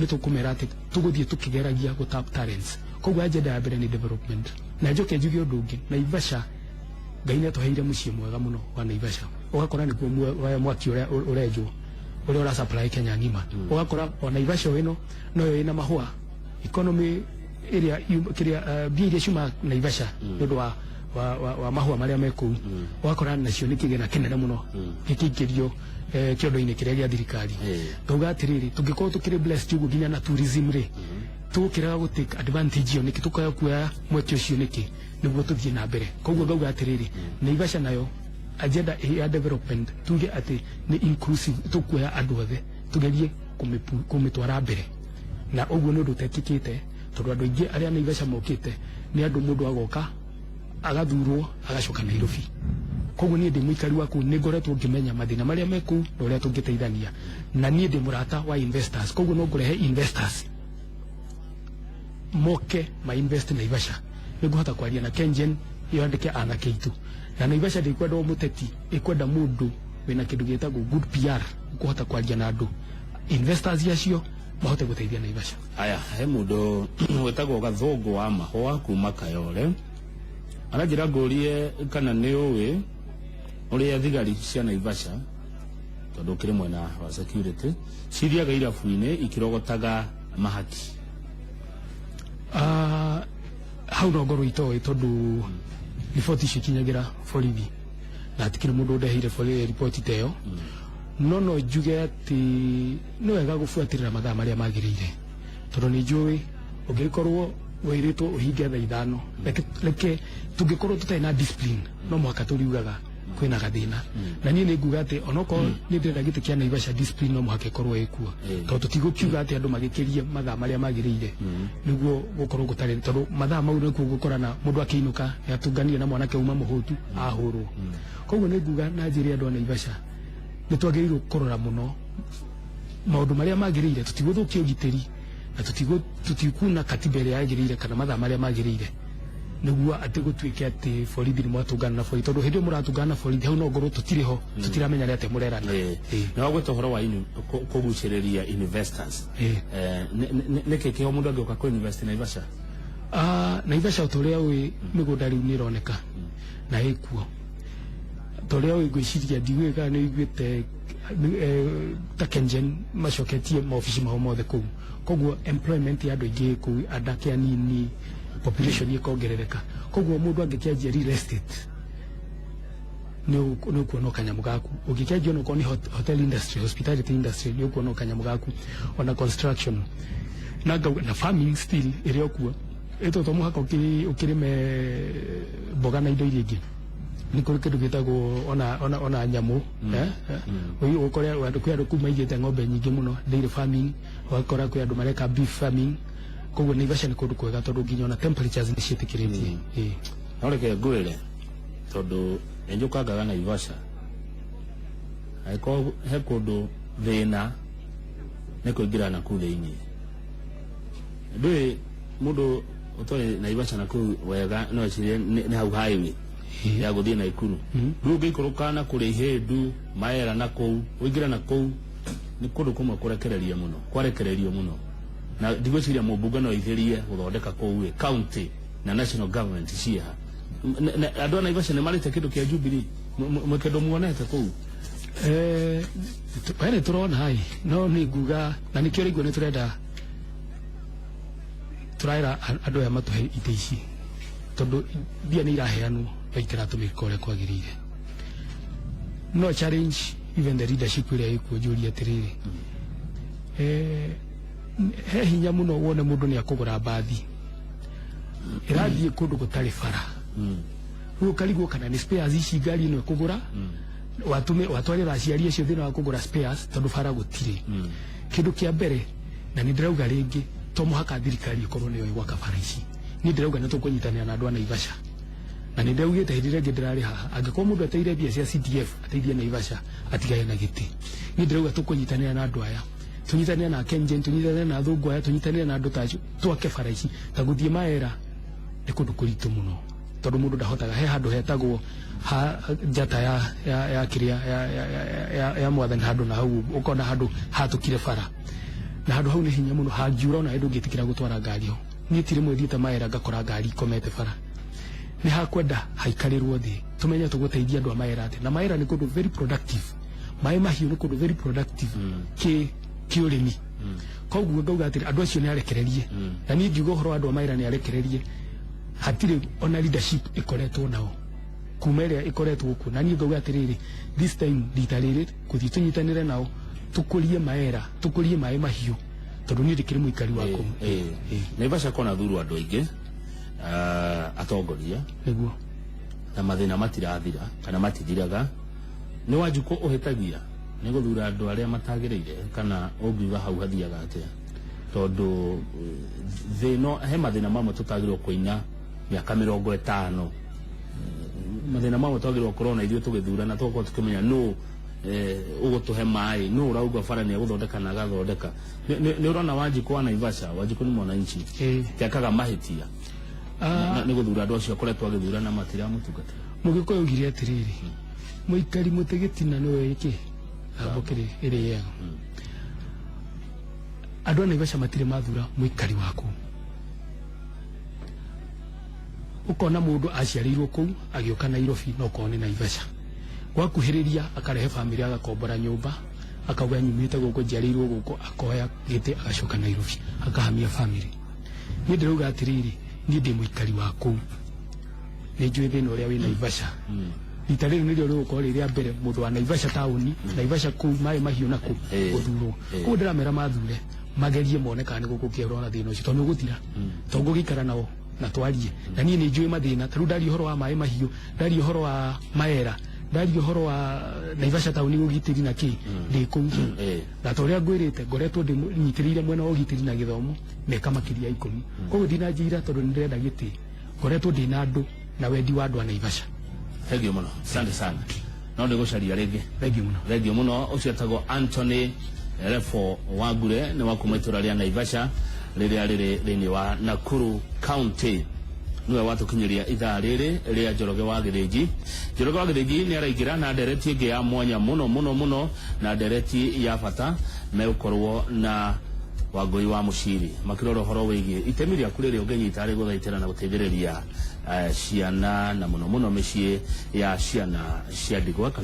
Nĩ tũkũmera atĩ tũgũthiĩ tũkĩgeragia gũ tap talents. Koguo agenda ya mbere nĩ development. Na njoke njuge ũndũ ũngĩ, Naivasha, Ngai nĩ atũheire mũciĩ mwega mũno wa Naivasha. Ũgakora nĩkuo mwaki ũrĩa ũrenjwo ũrĩa ũra supply Kenya ng'ima. Ũgakora o Naivasha o ĩno noyo ĩna mahũa, economy ĩrĩa kĩrĩa mbia iria ciumaga Naivasha nĩ ũndũ wa mahũa marĩa me kũu, ũgakora nacio nĩ kĩgĩna kĩnene mũno gĩkĩingĩrio kĩondo-inĩ kĩrĩa gĩa thirikari. Ngauga atĩrĩrĩ, tũngĩkorwo tũkĩrĩ blessed ũguo nginya na tourism rĩ, tũgũkĩrega gũ take advantage ĩyo nĩkĩ? Tũkaga kuoya mweke ũcio nĩkĩ nĩguo tũthiĩ na mbere? Koguo ngauga atĩrĩrĩ, Naivasha nayo agenda ya development, tuge atĩ nĩ inclusive, tũkuoya andũ othe tũgerie kũmĩtwara mbere. Na ũguo nĩ ũndũ ũtekĩkĩte, tondũ andũ aingĩ arĩa Naivasha mokĩte nĩ andũ mũndũ agoka agathurwo agacoka Nairobi. Koguo niĩ ndĩ mũikari wa kũu, nĩ ngoretwo ngĩmenya mathĩna marĩa me kũu na ũrĩa tũngĩteithania. Na niĩ ndĩ mũrata wa investors, koguo no ngũrehe investors moke ma invest Naivasha. Nĩ ngũhota kwaria na Kengen yandĩke anake aitũ. Na Naivasha ndĩkwenda o mũteti, ĩkwenda mũndũ wĩna kĩndũ gĩtagwo good PR, ũkũhota kwaria na andũ, investors acio mahote gũteithia Naivasha. Aya, he mũndũ wĩtagwo Gathũngũ wa Mahũa kuma Kayore aranjĩra ngũrie kana nĩ ũĩ ũrĩa thigari cia Naivasha, tondũ ũkĩrĩ mwena wa security, cithiaga irabu-inĩ ikirogotaga mahaki. Hau no ngorwo itoĩ, tondũ riboti icio ikinyagĩra borithi na hatikĩrĩ mũndũ ũndeheire riboti ta ĩyo. No njuge atĩ nĩ wega gũbuatĩrĩra mathaa marĩa magĩrĩire, tondũ nĩ njũĩ ũngĩkorwo wĩrĩtwo ũhinge thaa 5, reke tũngĩkorwo tũtarĩ na discipline, no mũhaka tũriugaga kwĩna gathĩna. Na niĩ nĩ nguga atĩ onokorwo nĩ ndĩrenda gĩtĩ kĩa Naivasha, discipline no mũhaka ĩkorwo ĩkuo, tondũ tũtigũkiuga atĩ andũ magĩkĩrie mathaa marĩa magĩrĩire nĩguo gũkorwo gũtarĩ, tondũ mathaa mau nĩkuo gũkorana mũndũ akĩinũka nĩ atũnganire na mwanake uma mũhũtu ahũrwo. Koguo nĩ nguga na njĩre andũ a Naivasha nĩ twagĩrĩirwo kũrora mũno maũndũ marĩa magĩrĩire. Tũtigũthũkia ũgitĩri na tũtikuna katiba ĩrĩa yagĩrĩire kana mathaa marĩa magĩrĩire nĩguo atĩ gũtuĩke atĩ borithi nĩ mwatũngana na borithi, tondũ hĩndĩ ĩyo mũratũngana na borithi, hau no ngorwo tũtirĩ ho, tũtiramenya nĩ atĩa mũrerana. Na wagweta ũhoro wa kũgucĩrĩria investors. Nĩkĩ kĩho mũndũ angĩũka kũ invest Naivasha? Naivasha, o ta ũrĩa ũĩ, mĩgũnda rĩu nĩ ĩroneka na ĩkuo. Ta ũrĩa ũĩ, ngwĩciria ndiũĩ kana nĩ ũiguĩte ta Kengen macoketie maobici mao mothe kũu. Koguo employment ya andũ aingĩ kũu, andake anini, population ĩkongerereka. Koguo mũndũ angĩkĩanjia real estate nĩ ũkuona kanyamũ gaku. Ũngĩkĩanjia onokorwo nĩ hotel industry, hospitality industry, nĩ ũkuona kanyamũ gaku, ona construction na ngauga na farming still ĩrĩ o kuo. Ĩto to mũhaka ũkĩrĩme mboga na indo iria ingĩ, nĩ kũrĩ kĩndũ gĩtagwo ona nyamũ. Ũkore andũ, kwĩ andũ kuu maigĩte ng'ombe nyingĩ mũno, dairy farming. Ũgakora kwĩ andũ mareka beef farming. Koguo Naivasha nĩ kũndũ kwega, tondũ nginya ona temperatures nĩ ciĩtĩkĩrĩtie. No reke ngwĩre, tondũ nĩ njũkangaga Naivasha, angĩkorwo he kũndũ thĩna nĩ kũingĩra na kũu thĩinĩ. Ndũĩ mũndũ ũtoĩ Naivasha na kũu wega no ecirie nĩ hau highway ya gũthiĩ Naikuru. Rĩu ũngĩikũrũka na kũrĩa Ihĩndu Maera na kũu ũingĩre na kũu, nĩ kũndũ kũmwe kũrekereria mũno, kwarekererio mũno, na ndigwĩciria mũmbunge no aithĩrie gũthondeka kũu ĩ county na national government ciĩha. Andũ a Naivasha nĩ marĩte kĩndũ kĩa Jubilee, mwĩ kĩndũ muonete kũu? We nĩ tũrona ĩ, no nĩ nguga na nĩkĩo rĩguo nĩ tũrenda tũraĩra andũ aya matũhe itĩ ici, tondũ mbia nĩ iraheanwo no itiratũmĩka ũrĩa kwagĩrĩire. No challenge even the leadership ĩrĩa ĩkuo, njũrie atĩrĩrĩ, he hinya mũno wone mũndũ nĩ akũgũra mbathi ĩrathiĩ kũndũ gũtarĩ bara. Rĩu ũkarigwo kana nĩ spares ici ngari ĩno ĩkũgũra, watume watwarĩra aciari acio thĩna wa kũgũra spares, tondũ bara gũtirĩ. Kĩndũ kĩa mbere, na nĩ ndĩrauga rĩngĩ, to mũhaka thirikari ĩkorwo nĩyo ĩgwaka bara ici. Niĩ ndĩrauga nĩ tũkũnyitanĩra na andũ a Naivasha, na nĩ ndĩraugĩte hĩndĩ ĩrĩa ĩngĩ ndĩrarĩ haha, angĩkorwo mũndũ ateire mbia cia CDF ateithie Naivasha, atigane na gĩtĩ. Niĩ ndĩrauga tũkũnyitanĩra na andũ aya, tũnyitanĩre na Kengen, tũnyitanĩre na athũngũ aya, tũnyitanĩre na andũ ta acio, twake bara ici. Ta gũthiĩ Maera nĩ kũndũ kũritũ mũno, tondũ mũndũ ndahotaga. He handũ hetagwo ha njata ya kĩrĩa ya mwathani, handũ na hau ũkona handũ hatũkire bara. Na handũ hau nĩ hinya mũno, hangiura ona ndũngĩtĩkĩra gũtwara ngari ho. Niĩ ti rĩmwe thiĩte Maera ngakora ngari ikomete bara. Nĩ hakwenda haikarĩrwo thĩ, tũmenye tũgũteithia andũ a Maera atĩa. Na Maera nĩ kũndũ very productive, maĩ mahiũ nĩ kũndũ very productive kĩ ũrĩmi. Koguo ngauga atĩrĩ, andũ acio nĩ arekererie. Na niĩ ngiuga ũhoro wa andũ a Maera nĩ arekererie, hatirĩ ona leadership ĩkoretwo nao kuma ĩrĩa ĩkoretwo kuo. Na niĩ ngauga atĩrĩrĩ, this time, rita rĩrĩ gũthiĩ tũnyitanĩre nao, tũkũrie Maera, tũkũrie maĩ mahiũ, tondũ niĩ ndĩkĩrĩ mũikari wa kũu. Naivasha kona thurwo andũ aingĩ, atongoria, nĩguo, na mathĩna matirathira kana matithiraga. Nĩ Wanjikũ ũhĩtagia nĩ gũthura andũ arĩa matagĩrĩire, kana ũngiuga hau hathiaga atĩa? Tondũ thĩno he mathĩna mamwe tũtagĩrĩirwo kũina mĩaka 50, mathĩna mamwe twagĩrĩirwo gũkorwo na ithuĩ tũgĩthurana, tũgakorwo tũkĩmenya nũ ũgũtũhe maĩ, nũ ũrauga bara nĩ egũthondeka na agathondeka. Nĩ ũrona Wanjikũ wa Naivasha, Wanjikũ nĩ mwananchi, tekaga mahĩtia nĩ gũthura andũ acio akoretwo agĩthura na matiramũtungata? Mũgĩkũyũ augire atĩrĩrĩ, mũikari mũtĩ gĩtina nĩwe ĩkĩ thambũkĩrĩ ĩrĩaga. Andũ a Naivasha matirĩ mathura mũikari wa kũu. Ũkona mũndũ aciarĩirwo kũu, agĩũka Nairobi, no korwo nĩ Naivasha gwakuhĩrĩria, akarehe bamĩrĩ, agakombora nyũmba, akauga nyumĩte gũkũ, njiarĩirwo gũkũ, akoya gĩtĩ, agacoka Nairobi, akahamia bamĩrĩ. Niĩ ndĩrauga atĩrĩrĩ, niĩ ndĩ mũikari wa kũu, nĩ njũĩ thĩna ũrĩa wĩ Naivasha. Rita rĩrĩ nĩrĩo rĩgũkorwo rĩ rĩa mbere mũndũ wa Naivasha taũni, Naivasha kũu maĩ mahiũ na kũu gũthurwo. Koguo ndĩramera mathure, magerie mone kana nĩ gũkũngĩerwo na thĩna ũcio, tondũ nĩ ũgũthira, tondũ ngũgĩikara nao na twarie. Na niĩ nĩ njũĩ mathĩna. Ta rĩu ndaria ũhoro wa maĩ mahiũ, ndaria ũhoro wa Maera, ndaria ũhoro wa Naivasha taũni, ũgitĩri na kĩ, ndĩ kũu. Na ta ũrĩa ngwĩrĩte, ngoretwo nyitĩrĩire mwena wa ũgitĩri na gĩthomo mĩaka makĩria ya 10. Koguo ndinanjira tondũ nĩ ndĩrenda gĩtĩ, ngoretwo ndĩ na andũ na wendi wa andũ a Naivasha. Thengiũ mũno, asante sana, no ndĩgũcaria rĩngĩ. Thengiũ mũno. Thengiũ mũno. Ũcio etagwo Anthony Refo Wangure, nĩ wa kuma itũra rĩa Naivasha rĩrĩa rĩrĩ thĩinĩ wa Nakuru County. Nĩwe watũkinyĩria ithaa rĩrĩ rĩa Njoroge wa Gĩthĩnji. Njoroge wa Gĩthĩnji nĩ araingĩra na ndereti ĩngĩ ya mwanya mũno mũno mũno, na ndereti ya bata. Megũkorwo na Wangũi wa Mũciri makĩrora ũhoro wĩgiĩ itemi rĩaku rĩrĩa ũngĩnyita harĩ gũthaitĩra na gũteithĩrĩria ciana, na mũno mũno mĩciĩ ya ciana cia ndigwa.